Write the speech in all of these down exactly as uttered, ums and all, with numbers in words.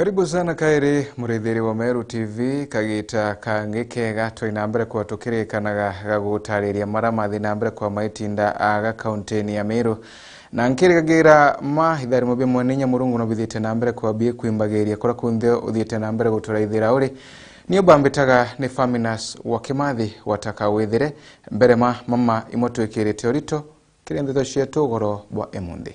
Karibu sana kairi, murithiri wa Meru T V, kagita kangi kega twina mbere kwa tukirikanaga ga gutariria mara mathi na mbere kwa maitinda aga kauntini ya Meru. Na nkirigagira ma itharimo bia mwene inya Murungu no bithite na mbere kwa bi kwimbagiria kura kunthe uthiite na mbere guturaithira uri. Nio bambitaga ni Faminas wa Kimathi wataka withire mbere ma mama imwe twikirite urito kiri ndeto cietu ugoro bwa imunthi.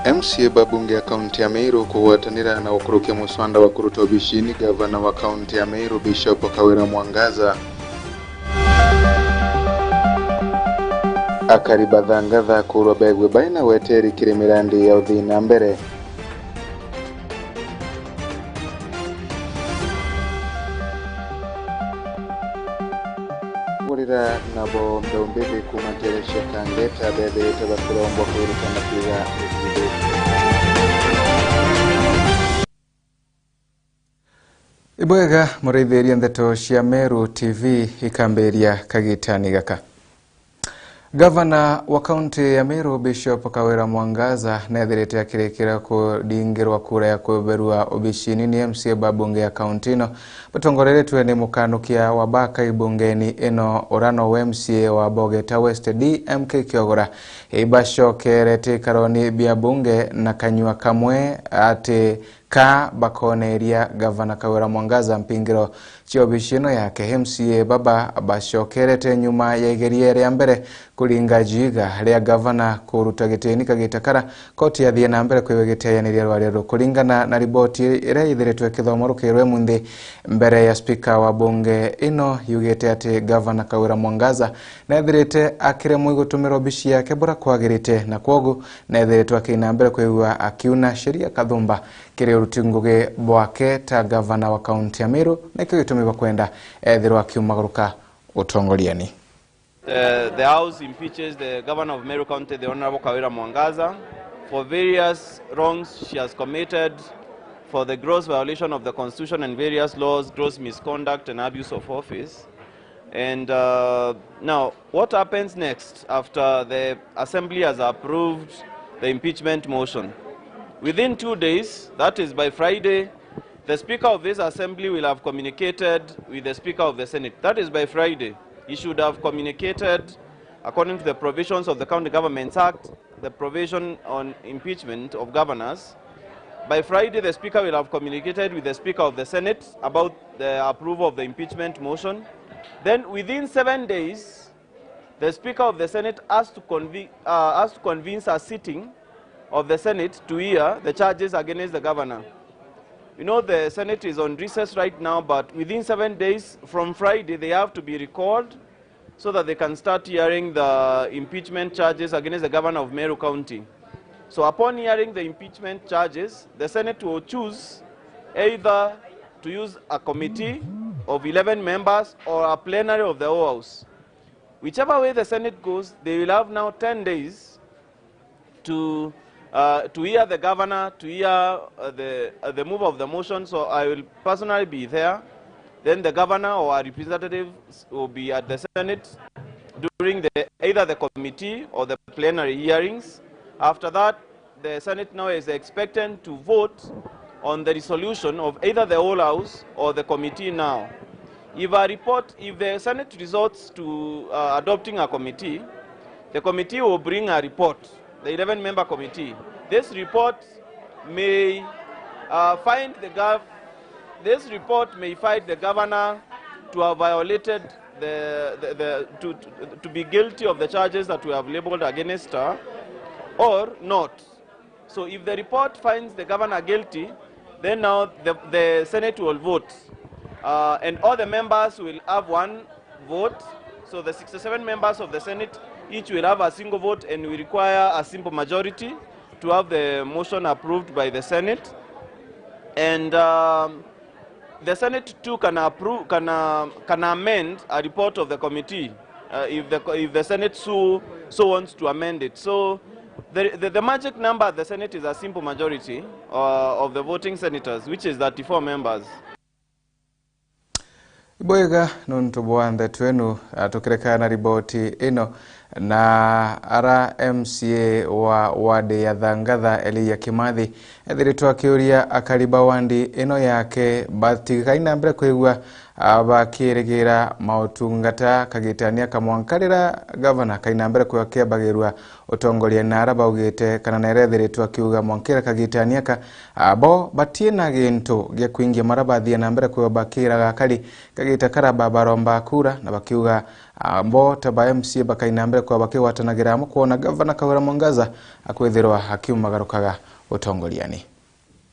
M C A ba bunge ya kaunti ya Meru kugwatanira na gukurukia muswanda wa kuruta obicini gavana wa kaunti ya Meru Bishop Kawira Mwangaza. Akari bathangatha kurwa begwe baina weteri kiri mirandi ya uthii na mbere. Gurira nabo mbeu mbithi kuuma nteere cia Kangeta bethirite bakirombwa kwirutana kwiga mithithite. Ibwega, muraithiria ndeto cia Meru T V ikambiria kagitani gaka. Gavana wa kaunti ya Meru, Bishop Kawira Mwangaza, nethirite akirikira kuringirwa kura ya kweberua obicini ni M C A ba bunge ya kaunti ino, batongoreretwe ni mukanukia wa Bakai bungeni ino, urano wa M C A wa Bogeta West, D M K Kiogora. Ibacokerete ikaroni bia bunge na kanyua kamwe ati ka bakoneria Gavana Kawira Mwangaza mpingiro cia obici ino yake. M C A baba bacokerete nyuma ya igeria ria mbere kuringa jiga ria gavana kuruta gitini kagita kara koti yathie na mbere kwiwe giteeyaniria rwaria ruru. Kuringana na riboti iria ithiritwe ikithomwa rukiri rwa imunthi mbere ya spika wa bunge ino, yugite ati Gavana Kawira Mwangaza nethirite akiremwa gutumira obici yake bura kwagirite, na kwogu nethiritwe akina mbere kwigua akiuna sheria kathumba kiri uruti ngugi bwake ta gavana wa kaunti ya Meru, na ikio gitumi bakwenda ethirwa akiumagaruka utongoriani. The, the House impeaches the Governor of Meru County, the Honorable Kawira Mwangaza, for various wrongs she has committed, for the gross violation of the Constitution and various laws, gross misconduct and abuse of office. And, uh, now, what happens next after the Assembly has approved the impeachment motion? Within two days, that is by Friday, the Speaker of this Assembly will have communicated with the Speaker of the Senate. That is by Friday. He should have communicated, according to the provisions of the County Governments Act, the provision on impeachment of governors. By Friday, the Speaker will have communicated with the Speaker of the Senate about the approval of the impeachment motion. Then, within seven days, the Speaker of the Senate has to, convi- uh, has to convince a sitting of the Senate to hear the charges against the governor. You know, the Senate is on recess right now, but within seven days from Friday, they have to be recalled so that they can start hearing the impeachment charges against the governor of Meru County. So upon hearing the impeachment charges, the Senate will choose either to use a committee of eleven members or a plenary of the whole House. Whichever way the Senate goes, they will have now ten days to, uh, to hear the governor, to hear, uh, the, uh, the mover of the motion. So I will personally be there. Then the governor or a representative will be at the Senate during the, either the committee or the plenary hearings. After that, the Senate now is expected to vote on the resolution of either the whole House or the committee now. If a report, if the Senate resorts to, uh, adopting a committee, the committee will bring a report, the eleven-member committee. This report may, uh, find the gov-, this report may find the governor to have violated the, the, the, to, to, to be guilty of the charges that we have labelled against her or not. So if the report finds the governor guilty, then now the, the Senate will vote. Uh, and all the members will have one vote. So the sixty-seven members of the Senate each will have a single vote, and we require a simple majority to have the motion approved by the Senate. And, um, the Senate too can approve, can, uh, can amend a report of the committee, uh, if the co-, if the Senate so, so wants to amend it. So the, the, the magic number at the Senate is a simple majority, uh, of the voting senators, which is thirty-four members. Ibwega nontu bwa ntheto enu, a, tukireka na riboti ino, na ara M C A wa wadi ya Thangatha, Elijah Kimathi, ethiritwe akiuria akari ba wadi ino yake batigai na mbere kwigua, a, bakirigira mautungata kagitania kamwanka rira gavana akai na mbere kwigua akiambagirua utongoria, na ara baugite kana nere ethiritwe akiuga mwankira kagitania ka, a, bo batina gintu gia kwingia mara bathie na mbere kwigua bakiraga akari kagita kara babaromba kura, na bakiuga, a, bo ta ba M C A bakai na mbere kwigua bakigwatanagira amwe kwona gavana Kawira Mwangaza akwithirwa akiumagarukaga utongoriani.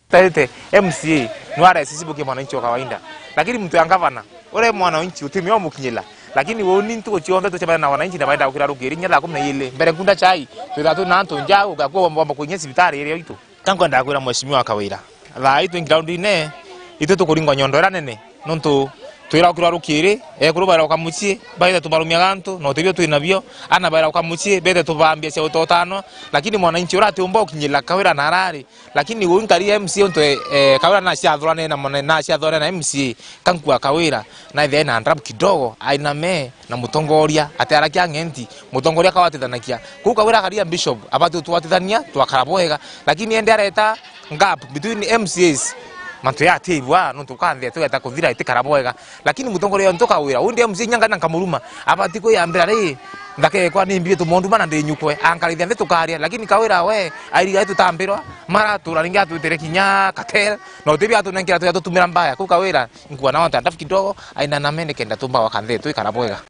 Taite M C A no aresisibukia mwananchi wa kawaida. Lakini mtu ya gavana, ule mwananchi utimio mukinyila. Lakini woni ntuku cionthe tucemania na wananchi na baenda gukira rukiri, nya thaa kumi na igiri. Mbere nkunda chai, twithaa twi na antu nja, ugakua wamba, wamba kuinyia cibitari iria itu. Ka nkwenda kwira mheshimiwa Kawira, thaa ii twi ground-ine, itwi tukuringwa nyondo iria nene, nontu twira ukirwa rukiri, ekuru baira uka mucii, baite tubarumia gantu, na utibio twinabio, ana baira uka mucii, bete tubambia cia utotano, lakini mwananchi uria atiumba ukinyila Kawira na arari, lakini uu nkari ya M C A untu, eh, Kawira naciathurane na mone-, naciathurane na M C A, kankua Kawira, naithia ena ndrabu kidogo, ainame na mutongoria, ati arakia ng'enti, mutongoria kawatithanakia. Kuu Kawira akaria bishop, abati utwatithania, twakara bwega, lakini ende areta gap between M C As, mantu ya atiibwa, nontu kanthi tugeta kuthira itikara bwega. Lakini mutongoria ontu Kawira, undi M C A nyanga na nkamuruma, abati kwiyambira ri, nthaka ekwa ni mbi tumonduma na ndi nyukwe, ankarithia nthi tukaria, lakini Kawira we, airiga itutambirwa, mara tura ringi atwitire kinya cartel, na utibia atunenkera tuya tutumira mbaya. Kuu Kawira, nkuona onte andafu kidogo, aina na mene kenda tumba wakanthi twikara bwega.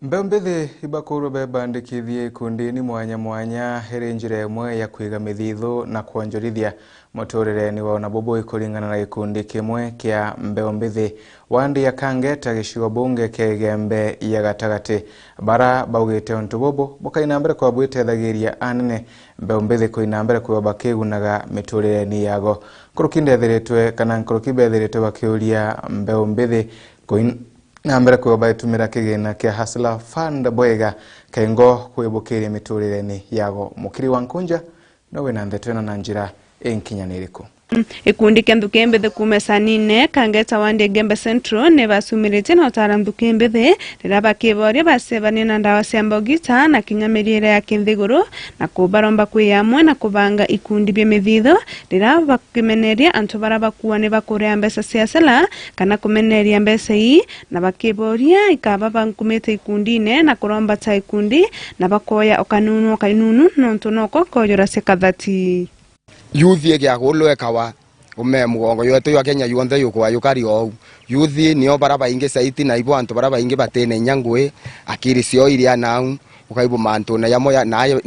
Mbeu mbithi ibakurwe bebandikithie ikundini mwanya mwanya iri njira imwe ya kwiga mithithu na kwonjorithia muturireni wao, na bubu ikuringana na gikundi kimwe kia mbeu mbithi wandi ya Kangeta, gicigo bunge kia Igembe ya gatagati, bara baugite untu bubu bukai na mbere kwa bwitethagiria anene mbeu mbithi kui na mbere kwigua bakigunaga miturireni yago. Nkuruki ndethiritwe kana nkuruki bethiritwe bakiuria mbeu mbithi kui na mbere kwigua baitumira kigina kia Hustler Fund bwega kengo kwibukiria miturireni yago. Mukiri wa Nkunja no wina ndeto ino na njira inkinyaniriku. Gikundi kia nthuki mbithi kuuma Esanine, Kangeta wandi Igembe Central, ni bacumiritie na utara nthuki mbithi riria bakiboria bacebania na ndawa cia mbogita na kinya miriire ya kinthiguru, na kubaromba kwi amwe na kubanga ikundi bia mithithu riria bakimeneria antu baria bakua ni bakuria mbeca cia sela kana kumeneria mbeca ii, na bakiboria ikaba bankumite ikundine na kuromba ta ikundi na bakoya o kanunu o kainunu nontu noko koyura cia kathati. Youth igiakulwe ikawa, ume mugongo jwetu jwa Kenya juonthe jukwa jukari ou. Youth nio bara baingi saiti, na ibo antu bara baingi batine inya ngui, akiri cio iria nau, ukaibu mantune jamwe ja-, na,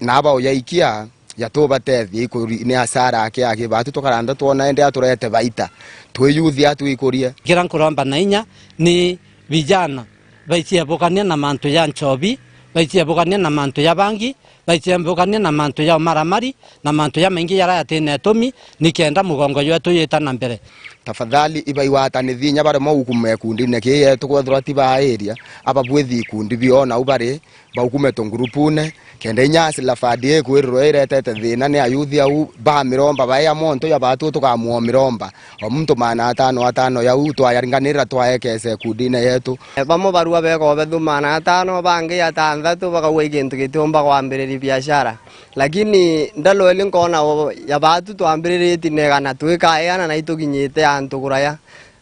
na aba ujaikia, jatubatethie ikuri, ni asara aki aki, batu tukaranda twona ende aturete baita. Twi youth atwikurie. Kira nkuromba na inya ni vijana, baicie bukania na mantu ja nchobi, baicie bukania na mantu ja bangi, baicie bukania na mantu ja umaramari, na mantu jamaingi jaria jatine itumi, nikenda mugongo jwetu jita na mbere. Tafadhali, ibaigwatanithi inya baremwa gukuma ikundine kii yetu, kwethirwa ti ba area, aba bwithi ikundi bio nau bari, baukume tungurupune, kenda inya Hustler Fund ikwirirwa iretete thina ni ayuthi au ba miromba, bae ya monto ya batu tukamua miromba. O muntu maana atano atano jau twayaringanira twaekese ikundine yetu. Bamwe barua bekobe thu maana atano, bangi atanthatu, bakauga i gintu gitiumba kwambiriria biashara. Lakini ndalweli nkona o ya batu twambiriritie na igana twikaeana na itukinyite antu kuraya.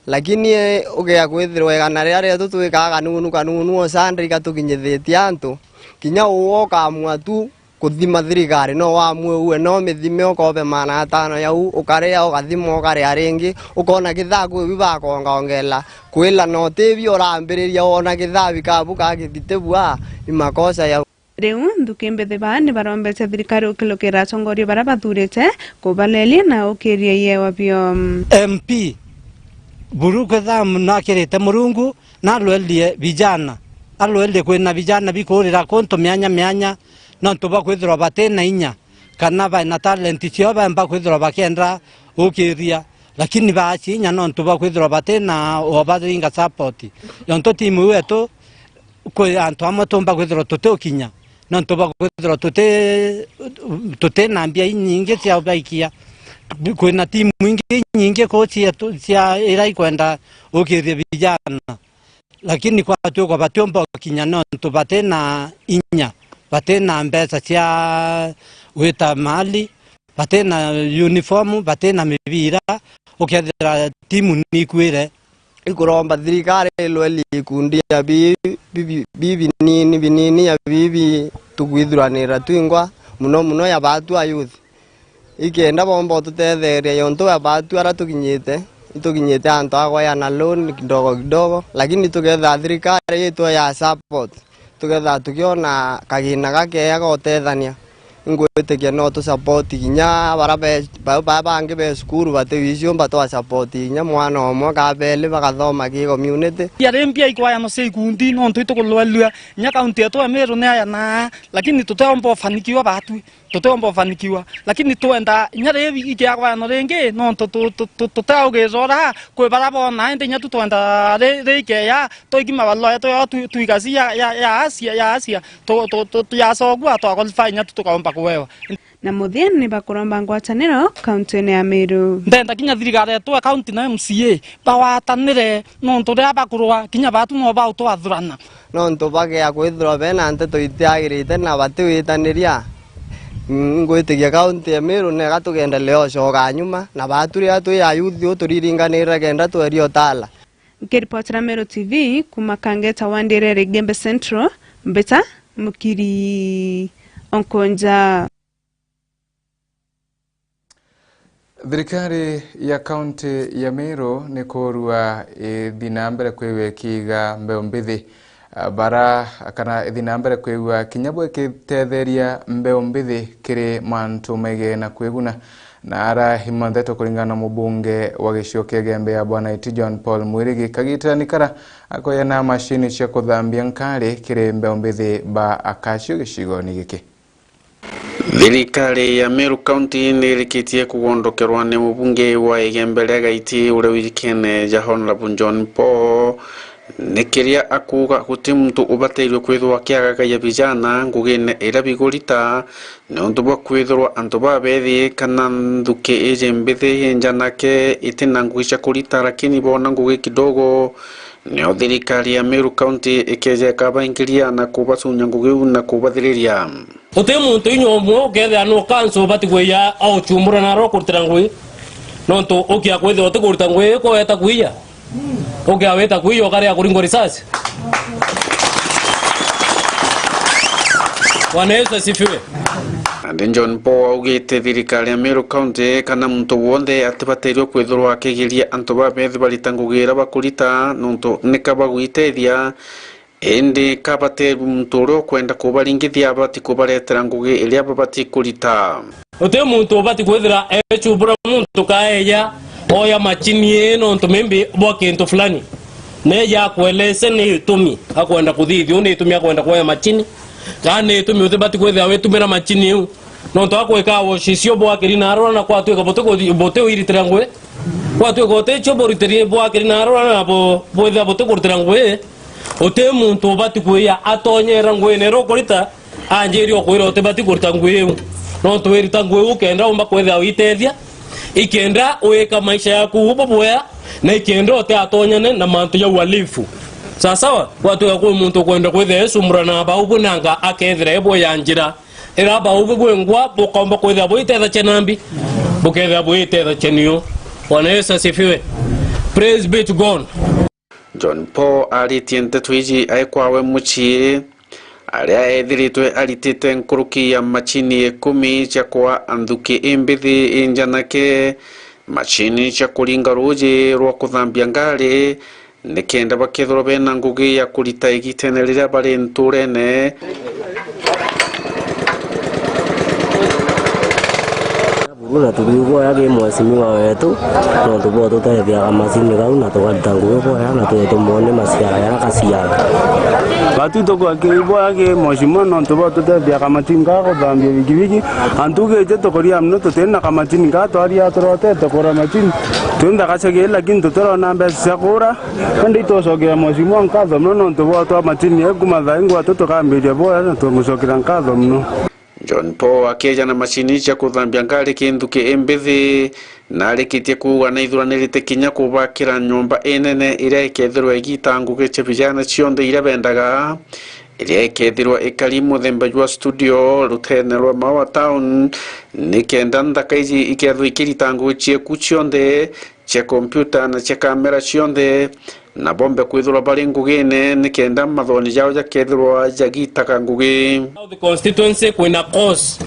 Lakini, eh, ugea kwithirwa igana riria rietu twikaa kanunu kanunu o Sunday ikatukinyithitie antu, kinya uwe ukamua tu kuthima thirikari, no wamue uwe, no mithime ukobe maana atano jau, ukaria, ukathima, ukaria ringi, ukona kithaa kwi bi bakongaongela kwila, na utibio urambiriria wona kithaa bikabu kagithite bua, ni makosa jau. Riu nthuki mbithi baa ni barombete thirikari ukilukira atongoria baria bathurite kubaleria na ukiria iewa bio. M P buru kwithirwa nakirite Murungu, nalwerie vijana, alwerie kwina vijana bikurira kuntu mianya mianya, nontu bwa kwithirwa batina inya, kana baina talent cio bemba kwithirwa bakienda ukiria, lakini baaci inya nontu bwa kwithirwa batina ubaringa support. Yontu timu yetu, kwi antu amwe tumba kwithirwa tutiukinya, nontu bwa kwithirwa tuti, tutina mbia inyingi cia ubaikia. Kwina timu ingi nyingi kuu cia, cia ira ikwenda ukithia vijana, lakini kwatuikwa batiumba kinya nontu batina inya, batina mbeca cia gwita mali, batina uniform, batina mibira, ukethira timu nikuire. Ikuromba thirikari ilwe likundi ya bi-, bi-, bi-, bi-, binini, binini ya bibi tukwithuranira twingwa, muno muno ya batu a youth. Ikenda bomba ututetheria yontu ya batu ara tukinyite, itukinyite antu a kweana loan kidogo kidogo, lakini tuketha thirikari itwe ya support. Tukethaa tukiona kagina gakeya ga utethania. Ingwitikia no tu support kinya bara be, ba, ba, bangi be cukuru bati wiciumba twa support kinya mwana umwe ka beli bagathoma ki community. Aria mbia ikwayano cia ikundi nontu itukulwelua inya kaunti yetu ya Meru ni aya na, lakini tuteomba ufanikiwa batwi. Tuteomba ufanikiwa, lakini twenda inya ri ikiagwano ringi, nontu tu-, tu-, tu-, tuteugirira ura kwi bara bona, indi inya tu twenda ri-, ri ikeya, twaiki mabarua yetu yao tu-, tuigasi ya, ya, ya asia, ya asia, tu-, tu-, tu-, yacogua twa qualify inya tu tukaomba kuewa. Na muthia ni bakuromba ngwataniro kaunti-ini ya Meru. Ndenda kinya thirikari yetu ya kaunti na M C A bagwatanire, nontu riria bakurwa kinya batu no bautwathurana. Nontu bagea kwithirwa bena nteto itiagirite na batiwitaniria, ngwitikia kaunti ya Meru nega tugendelea ucoka nyuma, na batu riria twi ayuthi uturiringanirira kenda tweria utala. Nkiripotera Meru T V kuma Kangeta wandire Igembe Central, mbita Mukiri Onkonja. Thirikari ya kaunti ya Meru ni kurua ithi na mbere kwigua ikiiga mbeu mbithi, ah, bara, kana ithi na mbere kwigua kinya bwikitetheria mbeu mbithi kiri mantu maige na kwiguna. Na ara imantheto kuringana na mubunge wa gicigo kia Igembe ya Bwanaiti John Paul Mwirigi, kagitira ni kara akoyana mashini cia kuthambia nkari kiri mbeu mbithi ba akacio gicigoni giki. Thirikari ya Meru County nirikitie kugondokerwa ni mubunge wa Igembe ria Gaiti uria wijikene ja Honourable John Paul, ni kiria akuuga guti muntu ubatairwe kwithirwa akiagagaia vijana ngugine iria bigurita, niuntu bwa kwithirwa antu babethi kana nthuki iji mbithi injanake itina ngugi cia kurita, lakini boona ngugi kidogo, nio thirikari ya Meru County ikeeja ikabaingiria na kubacunya ngugi iu na kubathiriria. Guti muntu inya umwe ukethira ni ukanso ubati kwija auchumbura na aria ukurutira ngugi. Nontu ukia kwithirwa utikuruta ngugi ii, ko weta kwija. Ukia weta kwija ukaria kuringwa risasi. Bwana Yesu asifiwe. Nandi John Paul augite thirikari ya Meru County kana muntu wonthe atibatairwe kwithirwa akigiria antu babethi barita ngugi iria bakurita, nontu nika bagwitethia. Indi kabateerua muntu uria ukwenda kubaringithia abati kubaretera ngugi iria babati kurita. Uti muntu ubati kwithira echumbura muntu kaeja oya machini ii nontu maybe bwa kintu fulani. Neja akuelese ni itumi akwenda kuthithia uu, ni itumi akwenda kuoya machini, kana ni itumi utibati kwithira witumira machini iu. Nontu akwika wash icio bwakiri na arora na kwatuika buti kuthi-, buti wiritira ngugi. Kwatuika uti cio buritiri bwakiri na arora na bu-, bwithira buti kurutira ngugi. Uti muntu ubati kwija atonyera nguine iria ukurita, anjirie ukwira utibati kurita ngugi iu. Nontu wirita ngugi iu kenda umba kwithira witethia, ikenda wika maisha yaku uu bubwea, na ikenda uti atonyane na mantu ja uhalifu. Sawa sawa, gwatuika kwi muntu ukwenda kwithira ecumbura na bau bunanga akethira ebwoya njira. Ira bau bwengwa bukomba kwithira bwitethachia nambi, bukethira bwitethachia niu. Bwana Yesu asifiwe. Praise be to God. John Paul aritie nteto iji aikwawe mucii, aria ethiritwe aritite nkuruki ya machini ikumi cia kwa nthuki imbithi injanake, machini cia kuringa ruuji rwa kuthambia ngari, nikenda bakethirwa bena ngugi ya kurita igitene riria bari nturene. Buru na tukiuboya ki mheshimiwa wetu, nontu bwa tutethia kamacini kau na tukarita ngugi boya na tuge tumwone maciara jaria gaciara. Batu tukwakiri boya ki mheshimiwa nontu bwa tutethia kamacini ga kuthambia bikibiki. Antu giti tukuria muno tutiri na kamacini ga twaria turotete kura macini. Twintha gacagi lakini tutirona mbeca cia kura. Indi itucokera mheshimiwa nkatho mono nontu bwa twa macini ya kuma thaa ingwa tu tukambiria boya na tumucokera nkatho mono. John Paul akieja na macini cia kuthambia ngari kinthuki imbithi, na arikitie kuuga naithuranirite kinya kubakira nyomba inene iria ikethirwa igiita ngugi cia vijana cionthe iria bendaga, iria ikethirwa ikari muthemba jwa studio rutene rwa Maua Town, nikenda nthaka iji ikethirwa ikirita ngugi cieku cionthe cia kompyuta na cia kamera cionthe, na bombe kwithirwa bari ngugine nikenda mathoni jao jakethirwa jagitaga ngugi. South constituency kwina course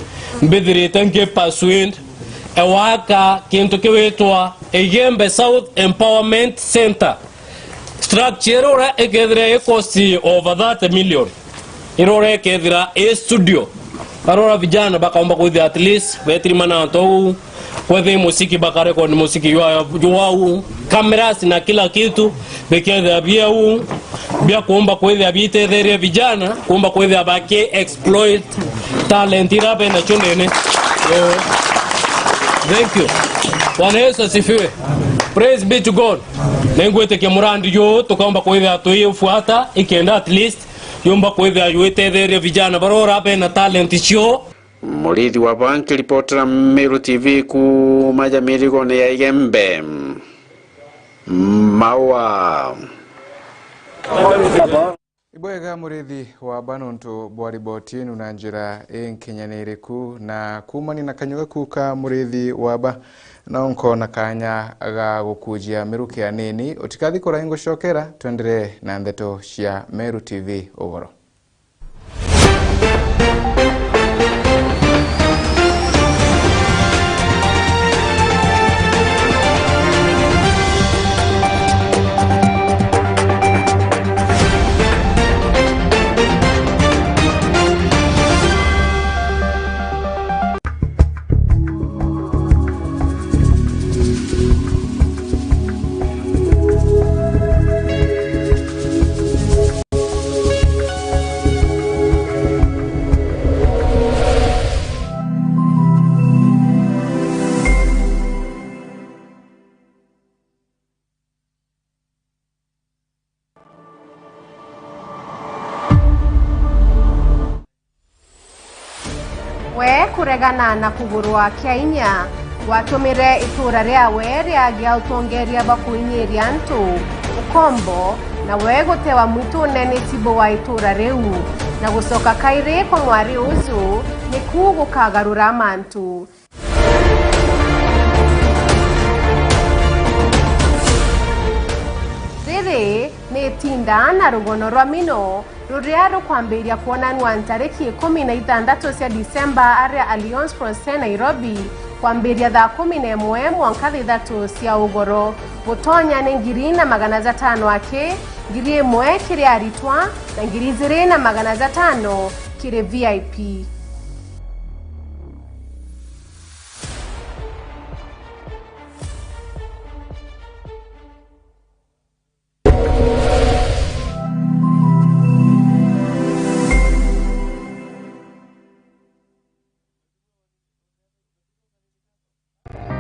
mbithirite nki pursuing ewaka kintu kiwitwa Igembe South Empowerment Center. Structure iria ikethira i cost over thirty million. Irore kethira i studio. Arora vijana bakaomba kwithia at least betirimana antu au. Kwethia musiki bakarekodi musiki jwa, jwau. Cameras na kila kitu bikethia biau. Bia kuomba kwithia bitetheria vijana, kuomba kwithia baki exploit talent ira benacio nene. So, thank you. Bwana Yesu asifiwe. Praise be to God. Ningwitikia murandi juu tukaomba kwithia tuifuata ikenda at least yumba kwithia yuitetheria vijana barora bena talent cio. Murithi wa Banki, ripotera Meru T V kuuma ja mirigone ya Igembe. Maua. Ibwega murithi wa ba nontu bwa riboti inu na njira inkinyaniriku, na kuumania na kanyua gaku ka murithi wa ba, no nkona kanya ga gukujia miruki anini. Utikathi kurai ngucokera, twenderee na ndeto cia Meru T V ugoro. We kuregana na kugurwa kia inya, watumire itura riawe riagia utongeria bwa kuinyiria antu ukombo, na we gutewa mwitune ni tibu wa itura riu, na gucoka kairi kwa mwari uju, niku gukagarura mantu. Riri ni itinda na rugono rwa mino ruria rukwambiria kwonanua ntariki ikumi na ithanthatu cia Disemba aria Alliance Française Nairobi, kwambiria thaa kumi na imwe mwanka thithatu cia ugoro. Gutonya ni ngiri na magana jatano aki, ngiri imwe kiri aritwa, na ngiri ijiri na magana jatano kiri V I P.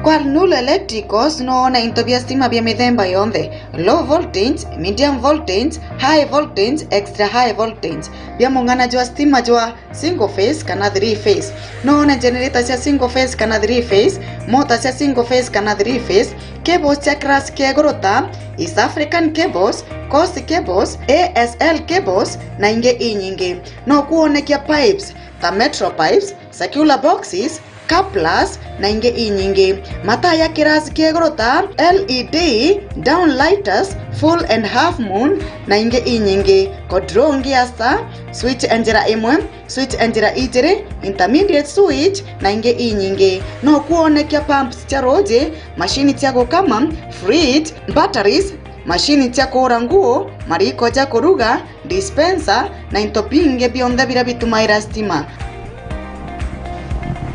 Kwa Alnur Electricals no wone into bia stima bia mithemba yonthe, low voltage, medium voltage, high voltage, extra high voltage, bia mung'ana jwa stima jwa single phase kana three phase. No wone generator cia single phase kana three phase, mota cia single phase kana three phase, cables cia class kia iguru ta East African Cables, Coast Cables, A S L Cables na ingi inyingi. No kuonekia pipes ta Metro Pipes, circular boxes, couplers na ingi inyingi. Mataa ya kirasi kia iguru ta L E D, downlighters, full and half moon na ingi inyingi. Control ngia star, switch ya njira imwe, switch ya njira ijiri, intermediate switch na ingi inyingi. No kuonekia pumps cia ruuji, mashini cia gukama, fridge, batteries, mashini cia kuura nguo, mariko ja kuruga, dispenser na into bingi bionthe biria bitumaira stima.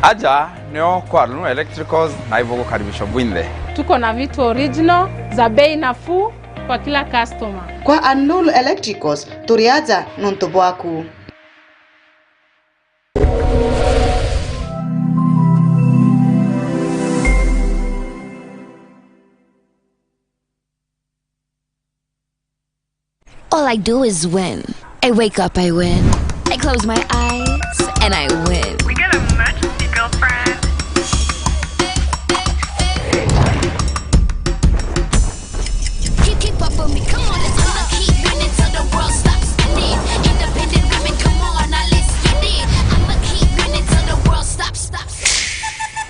Aja nio kwa Alnur Electricals na ibugukaribisha bwinthe. Tuko na vitu original za bei nafuu kwa kila customer. Kwa Alnur Electricals, turi aja nontu bwaku. All I do is win. I wake up, I win. I close my eyes, and I win. We get a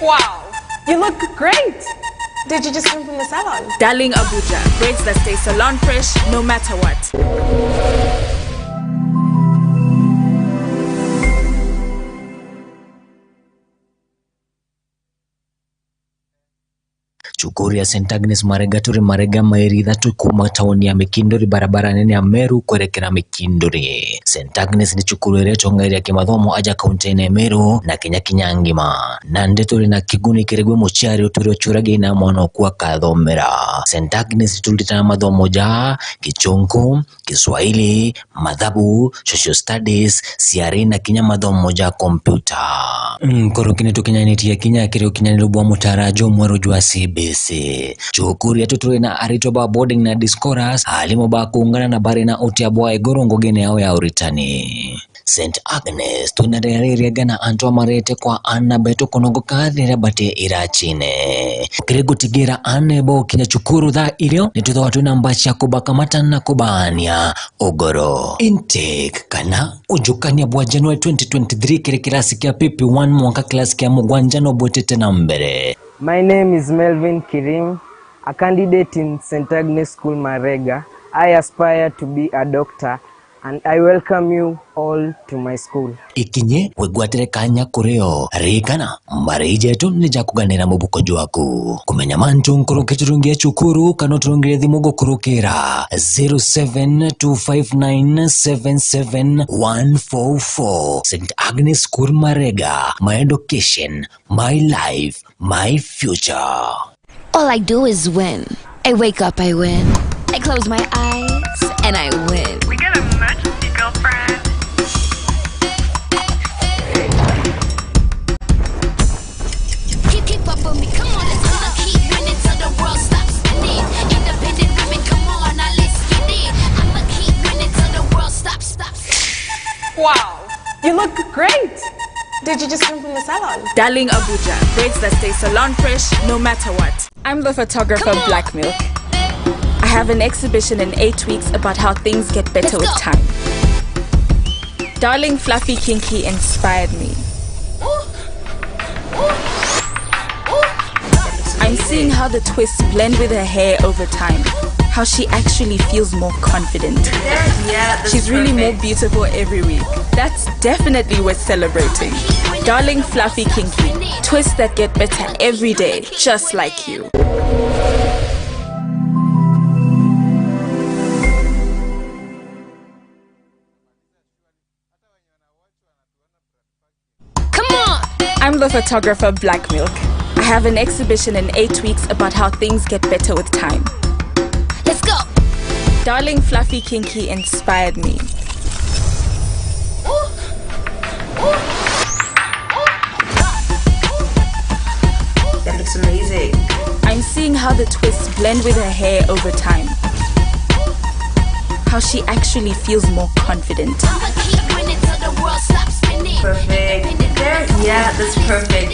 Wow, you look great. Did you just come from the salon? Darling Abuja, braids that stay salon fresh no matter what. Cukuru ya Saint Agnes Marega turi Marega, mairi ithatu kuuma tauni ya Mikinduri, barabara nene ya Meru kwerekera Mikinduri. Saint Agnes ni cukuru iria itongairia kimathomo aja kaunti-ini ya Meru na Kenya kinya ngima. Nandi turi na kiguni kiri gwi muciari utwire ucuragia ina mwana oku akathomera. Saint Agnes turitana mathomo ja Gichunku, Kiswahili, mathabu, social studies, ciari na kinya mathomo ja kompyuta. Nkuruki ni tukinyanitie kinya kiri ukinyaniru bwa mutaara jumweru jwa C B C. Cukuru yetu turi na aritwa ba boarding na day scholars, aarimu ba kuungana na bari na utia bwa iguru ngugine yao ya uritani. Saint Agnes, twina riria ririega na antu amarete kwa aana betu kunogoka riria bati iracine. Kiri gutigira aana bo kinya cukuru thaa irio, ni twithagwa twina mbaci ya kubakamata na kubaania ugoro. Intake kana ujukania bwa January twenty twenty-three kiri kirasi kia P P one mwanka kirasi kia mugwanja no bwitite na mbere. My name is Melvin Kirim, a candidate in Saint Agnes School Marega. I aspire to be a doctor and I welcome you all to my school. Ikinye wigwatire kanya kuri o. Ririkana, mbarei jetu ni ja kuganira mubuko jwaku. Kumenya mantu nkuruki turungie cukuru kana uturungire thimu gukurukira zero seven two five nine seven seven one four four. Saint Agnes School Marega, my education, my life, my future. All I do is win. I wake up, I win. I close my eyes, and I win. We got a emergency, girlfriend. Keep, keep up with me, come on, let's go. I'ma keep winning till the world stops spinning. Independent women, come on, now let's get it. I'ma keep winning till the world stops, stops. Wow, you look great. Did you just come from the salon? Darling Abuja, braids that stay salon fresh no matter what. I'm the photographer Black Milk. I have an exhibition in eight weeks about how things get better with time. Darling Fluffy Kinky inspired me. I'm seeing how the twists blend with her hair over time. How she actually feels more confident. She's really more beautiful every week. That's definitely worth celebrating. Darling Fluffy Kinky, twists that get better every day, just like you. Come on! I'm the photographer Black Milk. I have an exhibition in eight weeks about how things get better with time. Let's go! Darling Fluffy Kinky inspired me. That looks amazing. I'm seeing how the twists blend with her hair over time. How she actually feels more confident. Perfect. There, yeah, that's perfect.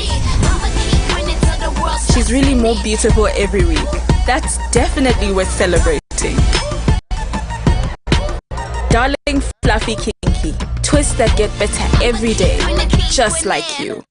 She's really more beautiful every week. That's definitely worth celebrating. Darling Fluffy Kinky, twists that get better every day, just like you.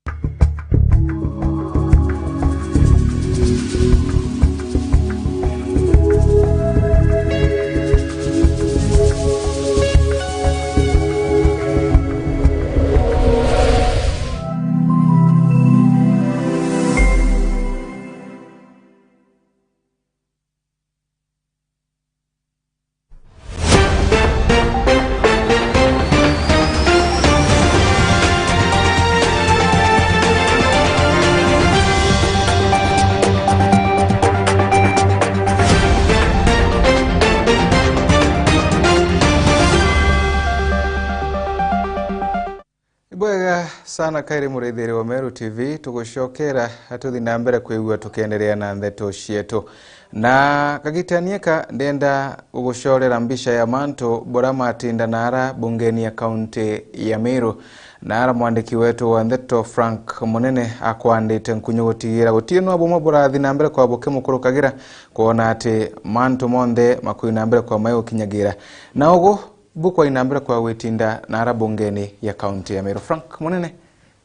Ibwega sana kairi murithiri wa Meru T V, tugucokera tuthi na mbere kwigua tukienderea na ndeto cietu. Na kagitani aka ndenda gugucorera mbica ya mantu bura matinda na ara bungeni ya kaunti ya Meru. Na ara mwandiki wetu wa ndeto Frank Munene akwandite nkunyu gutigira gutiri nwa bumwe burathi na mbere kwa bukimukurukagira kwona ati mantu monthe makwina mbere kwa mayo gukinyagira. Na ugu bukwai na mbere kwa gwitinda na ara bungeni ya kaunti ya Meru. Frank Munene,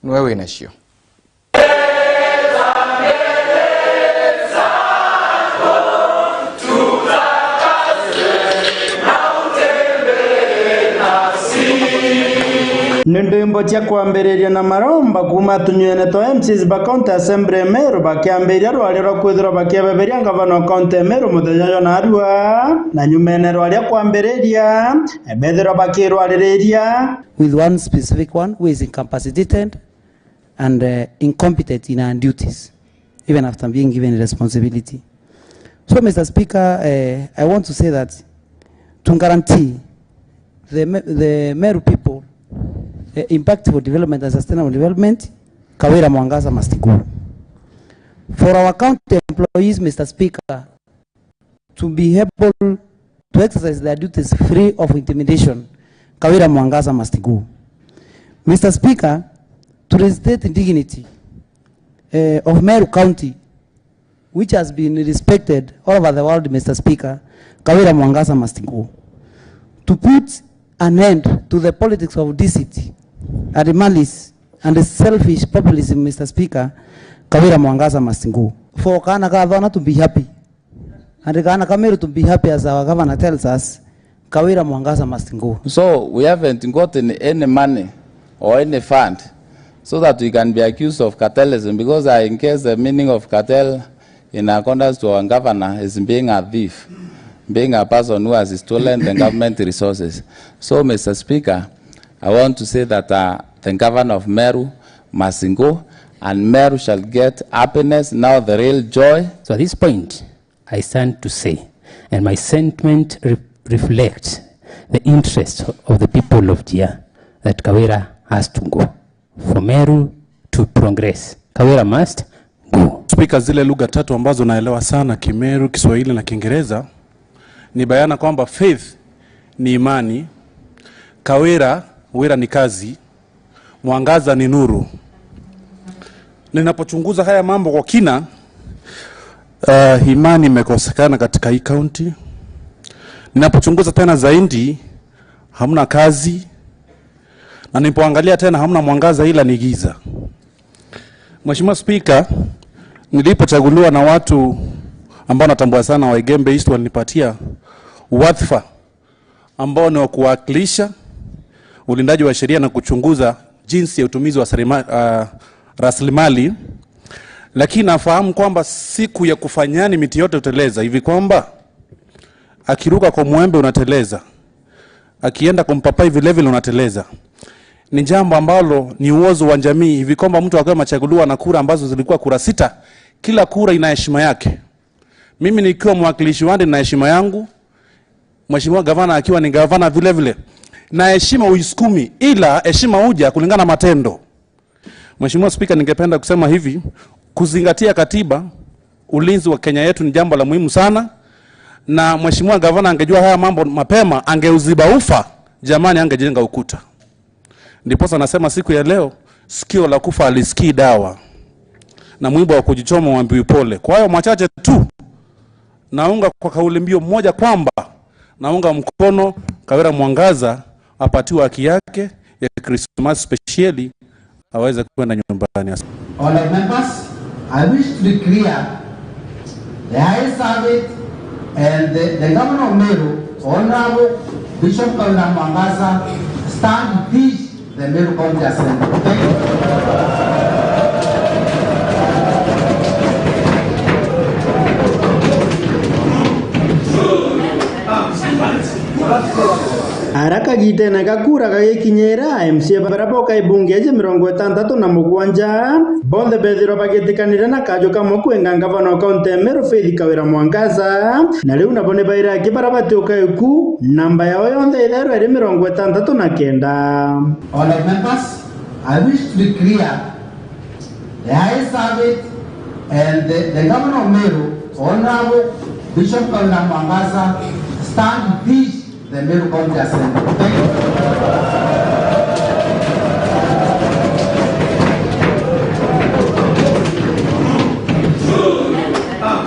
niwe wina cio. Nyimbo cia kwambiriria na maromba kuuma tunywene twa M Cs ba County Assembly ya Meru bakiambiriria rwaria rwa kwithirwa bakiebeberia ngavana wa County ya Meru muthenya jwa narua, na nyumene rwaria kwambiriria, bethirwa bakirwaririria. With one specific one who is incapacitated and, uh, incompetent in her duties, even after being given responsibility. So, Mister Speaker, uh, I want to say that to guarantee the Me-, the Meru people, uh, impactful development and sustainable development, Kawira Mwangaza must go. For our county employees, Mister Speaker, to be able to exercise their duties free of intimidation, Kawira Mwangaza must go. Mister Speaker, to restate dignity, eh, of Meru County, which has been respected all over the world, Mister Speaker, Kawira Mwangaza must go. To put an end to the politics of deceit and malice and selfish populism, Mister Speaker, Kawira Mwangaza must go. For kaana ka Thona to be happy, and kaana ka Meru to be happy as our governor tells us, Kawira Mwangaza must go. So we haven't gotten any money or any fund so that we can be accused of cartelism, because, uh, in case the meaning of cartel in accordance to our governor is being a thief, being a person who has stolen the government resources. So, Mister Speaker, I want to say that, uh, the governor of Meru must go, and Meru shall get happiness, now the real joy. So at this point, I stand to say, and my sentiment re-, reflects the interest of the people of Jia, that Kawira has to go. For Meru to progress, Kawira must go. Speaker, zile lugha tatu ambazo naelewa sana, Kimeru, Kiswahili na Kiingereza, ni bayana kwamba faith ni imani, Kawira, wira ni kazi, mwangaza ni nuru. Ninapochunguza haya mambo kwa kina, uh, imani imekosekana katika hii kaunti. Ninapochunguza tena zaidi, hamna kazi, na ninapoangalia tena, hamna mwangaza, ila ni giza. Mheshimiwa Spika, nilipochaguliwa na watu ambao natambua sana wa Igembe East, walinipatia wadhifa ambao ni wa kuwakilisha ulindaji wa sheria na kuchunguza jinsi ya utumizi wa serima-, ah, rasilimali. Lakini nafahamu kwamba siku ya kufanyani miti yote huteleza, hivi kwamba akiruka kwa mwembe unateleza, akienda kwa mpapai vilevile unateleza. Ni jambo ambalo ni uozo wa jamii, hivi kwamba mtu akiwa amechaguliwa na kura ambazo zilikuwa kura sita, kila kura ina heshima yake. Mimi nikiwa mwakilishi wadi na heshima yangu, Mheshimiwa Gavana akiwa ni gavana vile vile, na heshima uisukumi, ila heshima huja kulingana na matendo. Mheshimiwa Spika, ningependa kusema hivi, kuzingatia katiba, ulinzi wa Kenya yetu ni jambo la muhimu sana, na Mheshimiwa Gavana angejua haya mambo mapema, angeuziba ufa, jamani, angejenga ukuta. Ndiposa nasema siku ya leo, sikio la kufa halisikii dawa, na mwiba wa kujichoma huambiwi pole. Kwa hayo machache tu, naunga kwa kauli mbiu moja kwamba naunga mkono Kawira Mwangaza apatiwe haki yake ya Christmas speciali, aweze kwenda nyumbani. Honourable members, I wish to declare the High Service and the, the Governor of Meru, Honourable Bishop Kawira Mwangaza, stand impeached the Meru County Assembly. Thank you. Ara kagitene ga kura gagikinyira, M C A bara boka ibunge iji mirongo itantatu na mugwanja, bonthe bethirwa bagitikanire na kaju kamwe kwenga ngavana wa kaunti ya Meru Faith Kawira Mwangaza, na riu nabo ni baira aki bara batiuka iku, namba yao yonthe itherwa iri mirongo itantatu na kenda. Honourable members, I wish to declare the High Service and the, the Governor of Meru, Honourable Bishop Kawira Mwangaza, stand impeached the Meru County Assembly. Thank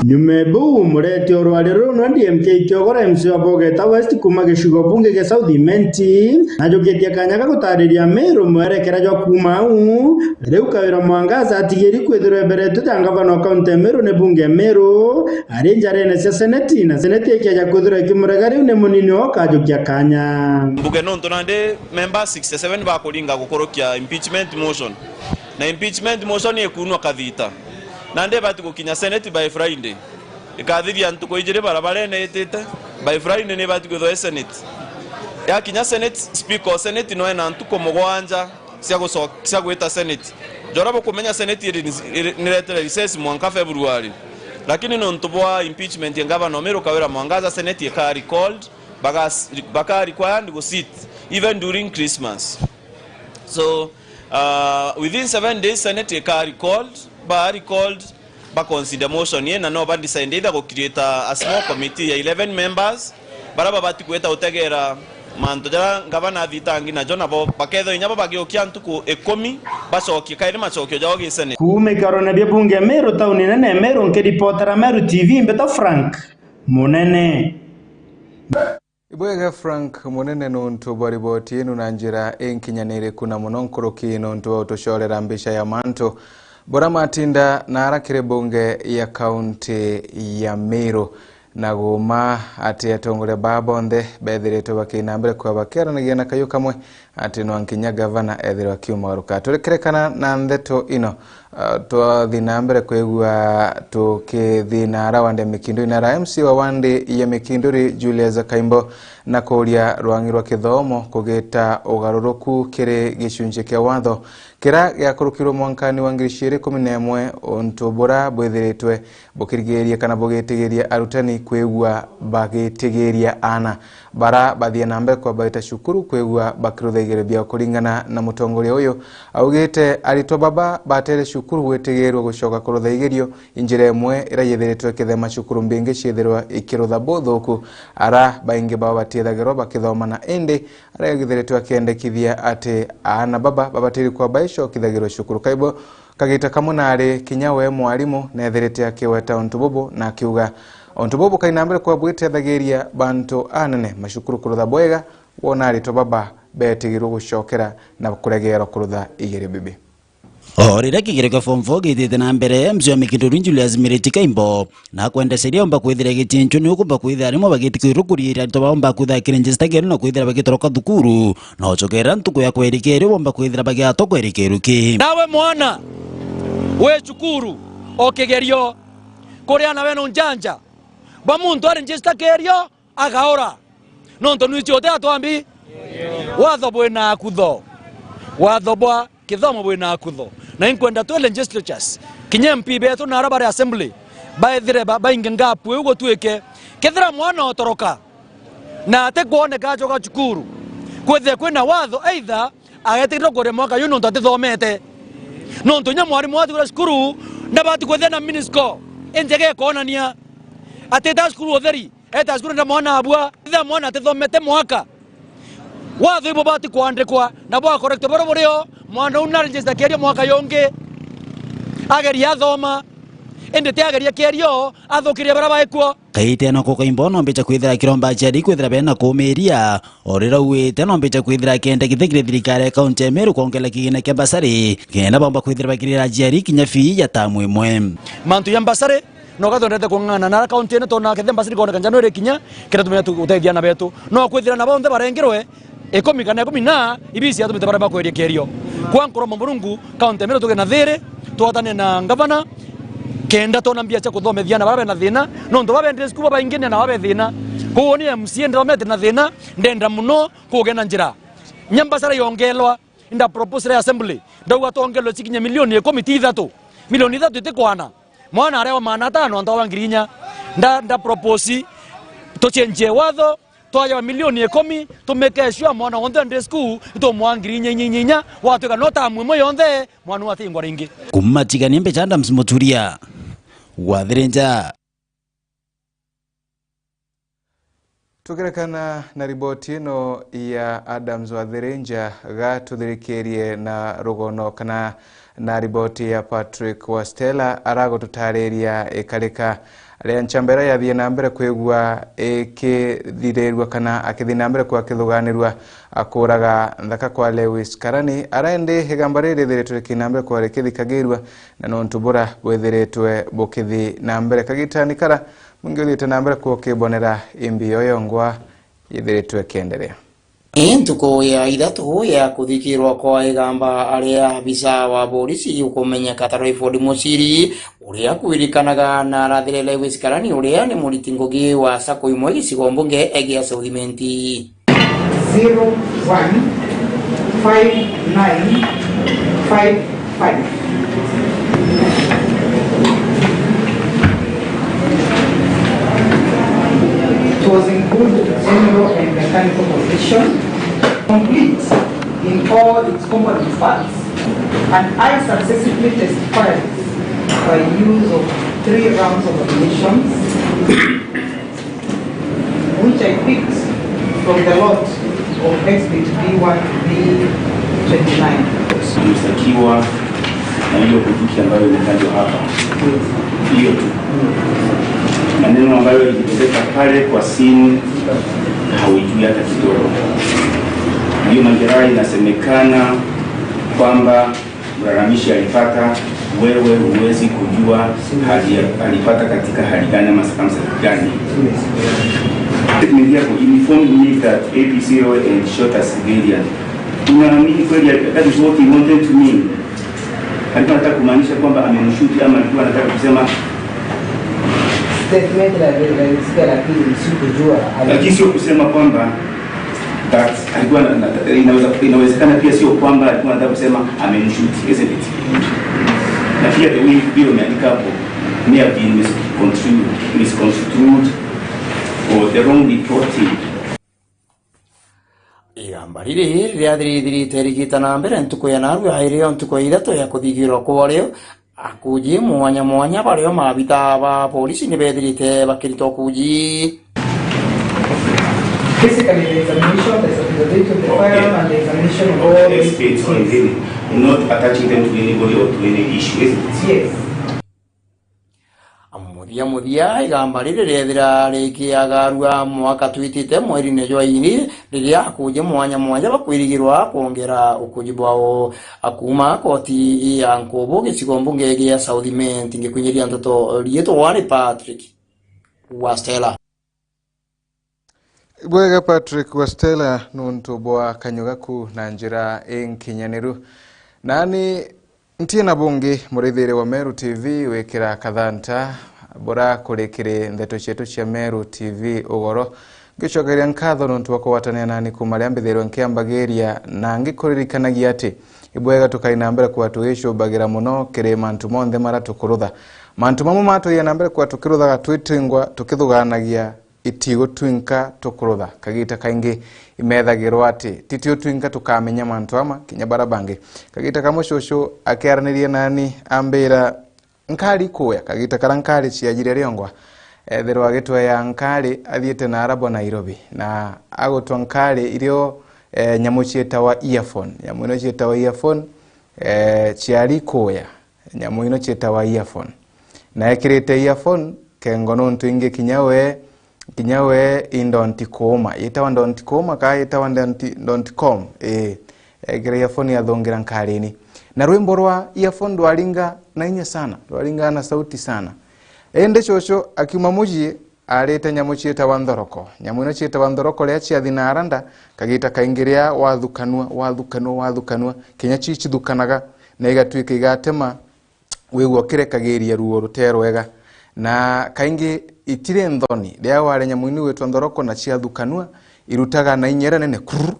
you. Nyuma e buu, mureti o rwari ruru nwa D M K Kiogora, M C wa Bogeta West kuuma gicigo bunge gia South Imenti, najukitie kanya ga gutariria Meru mwerekera jwa kuuma au. Riu Kawira Mwangaza atigiri kwithirwa eberetwe ja ngavana o kaunti ya Meru ni bunge ya Meru, ari njarene cia seneti, na seneti ikeja kwithirwa ikimurega riu ni munini o kajukia kanya. Mbuge nontu nandi members sixty-seven bakuringa gukurukia impeachment motion. Na impeachment motion ikunwa kathita. Nandi ibati gukinya Senate by Friday. Ikathithia ntuku ijiri barabarene itite. By Friday ni ibati kwithwa i Senate. Yakinya Senate, Speaker o Senate no ena ntuku mugwanja cia guco-, cia gwita Senate. Jora bukumenya Senate iri, iri, niretere recess mwanka February. Lakini nontu bwa impeachment ya Governor Meru Kawira Mwangaza, Senate ikaa recalled, bagas-, bakaa required gu sit even during Christmas. So, uh, within seven days, Senate ikaa recalled, ba recalled, ba consider motion ye, na no ba decide either gu create a, a small committee ya eleven members, bara babati gwita gutegera mantu jara ngavana athitangi najo, nabo bakethwa inya bo bagiukia ntuku ikumi, bacokie kairi macokio jao gi Senate. Kuuma ikarone bia bunge Meru, tauni nene Meru, nkiripotera Meru T V, Mbeto Frank Munene. Ibwega Frank Munene nontu bwa riboti inu na njira inkinyaniriku na muno nkuruki nontu bwa utucorera mbica ya mantu bura matinda na ara kiri bunge ya kaunti ya Meru, na guma ati atongoria baa bonthe bethiritwe bakina mbere kwa bakiaranagia na kayu kamwe ati no nkinya gavana ethirwe akiumagaruka. Turikirekana na ndeto ino, uh, twathi na mbere kwigua tukithina ara wandi ya Mikinduri na ara M C wa wandi ya Mikinduri Julius Kaimbo na kuria rwangi rwa kithomo kugita ugaruruku kiri gicunci kia watho kira giakurukirwe mwankani wa ngiri ciiri ikumi na imwe, untu bura bwithiritwe bukirigiria kana bugitigiria arutani kwigua bagitigiria aana bara bathie na mbere kwa baita cukuru kwigua bakirutha igerio biao. Kuringana na mutongoria uyu, augite aritwa baba batere cukuru gwitigirwa gucoka kurutha igerio, injira imwe ira yithiritwe ikithema cukuru mbingi ciithirwa ikirutha buthuku, ara baingi bao batiethagirwa bakithoma na indi aria githiritwe akiendekithia ati aana baba babatiri kwa baicokithagirwa cukuru. Kaibo Kagita kamwe naari kinya we mwarimu neethirite akiweta untu bubu na akiuga, untu bubu bukai na mbere kwa bwitethagiria bantu anene macukuru kurutha bwega, wona aritwa baba beetigirwe gucokera na kuregeerwa kurutha igerio bibi. O riria kigerio kia form four gitite na mbere, M C wa Mikinduri Julius Miriti Kaimbo na kwendeceria omba kwithira gitinchwe ni ukumba kwithira arimwe bagitikirwe kuriira aritwa baomba kwithira kiri njista kero na kwithira bagitoroka thukuru. Na ucokeera ntuku ya kwerikeerua bomba kwithira bagiatwa kwerikeerua ki. Nawe mwana wi cukuru o kigerio, kuri ana bena unjanja bwa muntu ari njista kerio agaura. Nontu nwiji uti atwambi. Watho bwina akutho. Watho bwa kithomo bwina akutho. Na inkwenda twi legislatures, kinya M P betu na ara bari assembly, baethire ba-, bainge ngapu iu gutwike kethira mwana otoroka na atikwoneka acoka cukuru, kwithire kwina watho either agetikirwe kuria mwaka yu nontu atithomete. Nontu inya mwarimu atigura cukuru, ndabati kwithira na mini score injega ikonania atita cukuru utheri, eta cukuru nda mwana abua, ethira mwana atithomete mwaka. Watho ibubati kwandikwa na bwa correct buru burio, mwana uu na register kerio mwaka yungi, ageria athoma, indi ti ageria kerio athukiria bara baikuo. Kaite na kukaimba no mbicha kwithira kiromba aciari kwithira bena kumiria, o riria auite no mbicha kwithira akienda kithekire thirikari ya kaunti ya Meru kwongela kigina kia mbasari, kenda bomba kwithira bakirira aciari kinya fee ya tamu imwe. Mantu ya mbasari, no gatwendete kung'ang'ana na ara kaunti ene, tona kethe mbasari koneka January kinya, kenda tumenya tu-, gutethia ana betu. No kwithira na bonthe barengirwe ikumi kana ikumi na ibisi atumite bara bakweria kerio. Kwa nkuromba Murungu, kaunti ya Meru tuge na thiri, twatane na ngavana, kenda tona mbia cia kuthomethia ana bara bena thina, nontu babendire cukuru babaingi ni ana babe thina. Koguo ni M C A nthomete na thina, ndenda muno kuge na njira. Nya mbasara yongelwa, nda propose ya assembly, ndauga tongelwe cikinye milioni ikumi ti ithatu. Milioni ithatu itikwana. Mwana arewa maana atano antu awa ngiri inya. Nda, nda propose tucenjie watho, twaja milioni ikumi, tumeke sure mwana wonthe wa day school, itumwa ngiri inya, inya, inya, inya, watwika no tamu imwe yonthe, mwana uyu atingwa ringi. Kuma Tigania mbicha Adams Muturia, Wathirinja. Tukirekana na riboti ino ya Adams Wathirinja, ga tuthirikirie na rugono kana Na riboti ya Patrick Wastela aragututariria ikarika ria nchamba iria yathie na mbere kwigua ikithirirua kana akithi na mbere kwa akithuganirua akuraga nthaka kwa Lewis Karani. Ara indi igamba riri rithiritwe riki na mbere kwa rikithikagirua na nontu bura bwithiritwe bukithi na mbere kagitani kara mungi uthiite na mbere kwa ukibonera imbi yo yongwa yithiritwe ikienderea. Ni ntuku ya ithatu ya kuthikirwa kwa igamba ria abisa wa borisi ukumenyeka ta Rayford Muchiri, uria akwirikanaga na arathire Lewis Karani, uria ni muriti ngugi wa sacco imwe gicigo mbunge gia South Imenti. Zero one five nine five five. It was in good general and mechanical condition, complete in all its component parts, and I successively testified by use of three rounds of ammunitions, which I picked from the lot of exhibit B one to B twenty-nine. Mshtakiwa na hiyo bunduki ambayo imetajwa hapa, hiyo tu. Maneno ambayo yalitendeka pale kwa scene hauijui hata kidogo. Hiyo majeraha inasemekana kwamba mlalamishi alipata, wewe huwezi kujua hali ya, alipata katika hali gani ama circumstance gani. Statement yako informed me that A P C Roy and shot a civilian. Unaamini kweli that is what he wanted to mean? Alikuwa anataka kumaanisha kwamba amemshuti ama alikuwa anataka kusema Statement la, la, la, nilisikia, lakini sikujua. Lakini sio kusema kwamba that alikuwa na, na, inaweza, inawezekana pia sio kwamba alikuwa anataka kusema amemshuti, isn't it? Na pia the way vile umeandika hapo may have been misconstrued, misconstrued or the wrong reporting. Igamba riri riria thirithirite rigita na mbere ntuku ya narua irio ntuku ya ithatu ya kuthigirwa kwario, akuji mwanya mwanya bario maabita ba polisi ni bethirite bakiritwa ukuji. Physically, the examination, the stability of the firearm and the examination of all these things. Not attaching them to anybody or to any issue, isn't it? Yes. Muthia muthia, igamba riri riethira rikiagarua mwaka twitite mweri-ini jwa iri, riria akuji mwanya mwanya bakwirigirwa kwongera ukuji bwao. Akuuma koti ya Nkubu gicigo mbunge gia South Imenti, ngikwinyiria nteto riitwa ni Patrick Wastela. Bwega Patrick Wastela nontu bwa kanyua gaku na njira inkinyaniru. Nani ntie na bungi murithiri wa Meru T V wikira kathanta bura kuri kiri ndeto cietu cia Meru T V ugoro. Ngicokeria nkatho nontu bwa kugwatania nani kuuma riria mbithirwe nkiambagiria na ngikuririkanagia ati ibwega tukai na mbere kwa tugicumbagira muno kiri mantu monthe maria tukurutha. Mantu mamwe matwia na mbere kwa tukiruthaga twitingwa tukithuganagia itigutwinka tukurutha. Kagita kaingi imethagirwa ati titio twinka tukamenya mantu ama kinya bara bangi. Kagita kamwe cucu akiaranirie nani ambira nkari kuya, kagita kara nkari ciajire riongwa, ethirwa agitwea nkari athiite na arabo Nairobi, na agutwa nkari irio, eh, nyamu cietawa earphone. Nyamu ino cietawa earphone, eh, ciari kuya. Nyamu ino cietawa earphone. Na ekirite earphone, kengo nontu ingi kinya we, kinya we i ndonti kuuma. Yetawa ndonti kuuma, ka yetawa ndonti, ndonti com? Ii. Ekire earphone athungira nkarini. Na rwimbo rwa earphone rwaringa na inya sana, rwaringa na sauti sana. Indi cucu akiuma mucii, arite nyamu cietawa nthoroko. Nyamu ino cietawa nthoroko riria ciathi na aranda, kagita kaingi riria wathukanua, wathukanua, wathukanua, kinya ci cithukanaga, na igatwika igatema, wigua ukirekagiria ruo rute rwega. Na kaingi itiri nthoni, riria wari nyamu ini gwitwa nthoroko na ciathukanua, irutaga na inya iria nene, kurr,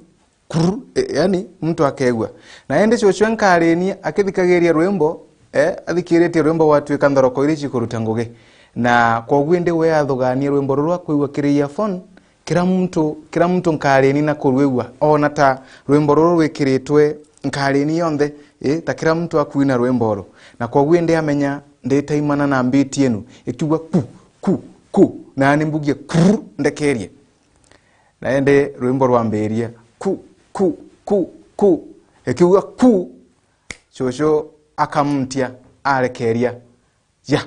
kurr, e, yani, muntu akegua. Na indi cucu e nkarini akithikagiria rwimbo, e, athikiritie rwimbo gwatwika nthoroko iri cikuruta ngugi. Na kwoguo indi we athugania rwimbo ruru akwigua kiri earphone, kira muntu, kira muntu nkarini na kurwigua, oona ta rwimbo ruru rwikiritwe nkarini yonthe, e, ta kira muntu akwina rwimbo uru. Na kwoguo indi amenya nditaimana na mbiti inu, ikiuga ku, ku, ku, na ni mbugie kurr, ndekerie. Na indi rwimbo rwambiria, ku, ku, ku, ku. Ikiuga ku, cucu akamtia, arekeria. Ja.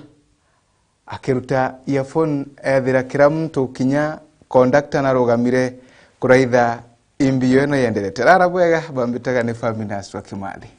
Akiruta earphone, ethira kira muntu kinya conductor narugamire kuraitha imbi yo ino yenderete. Rara bwega, bambitaga ni Faminas wa Kimathi.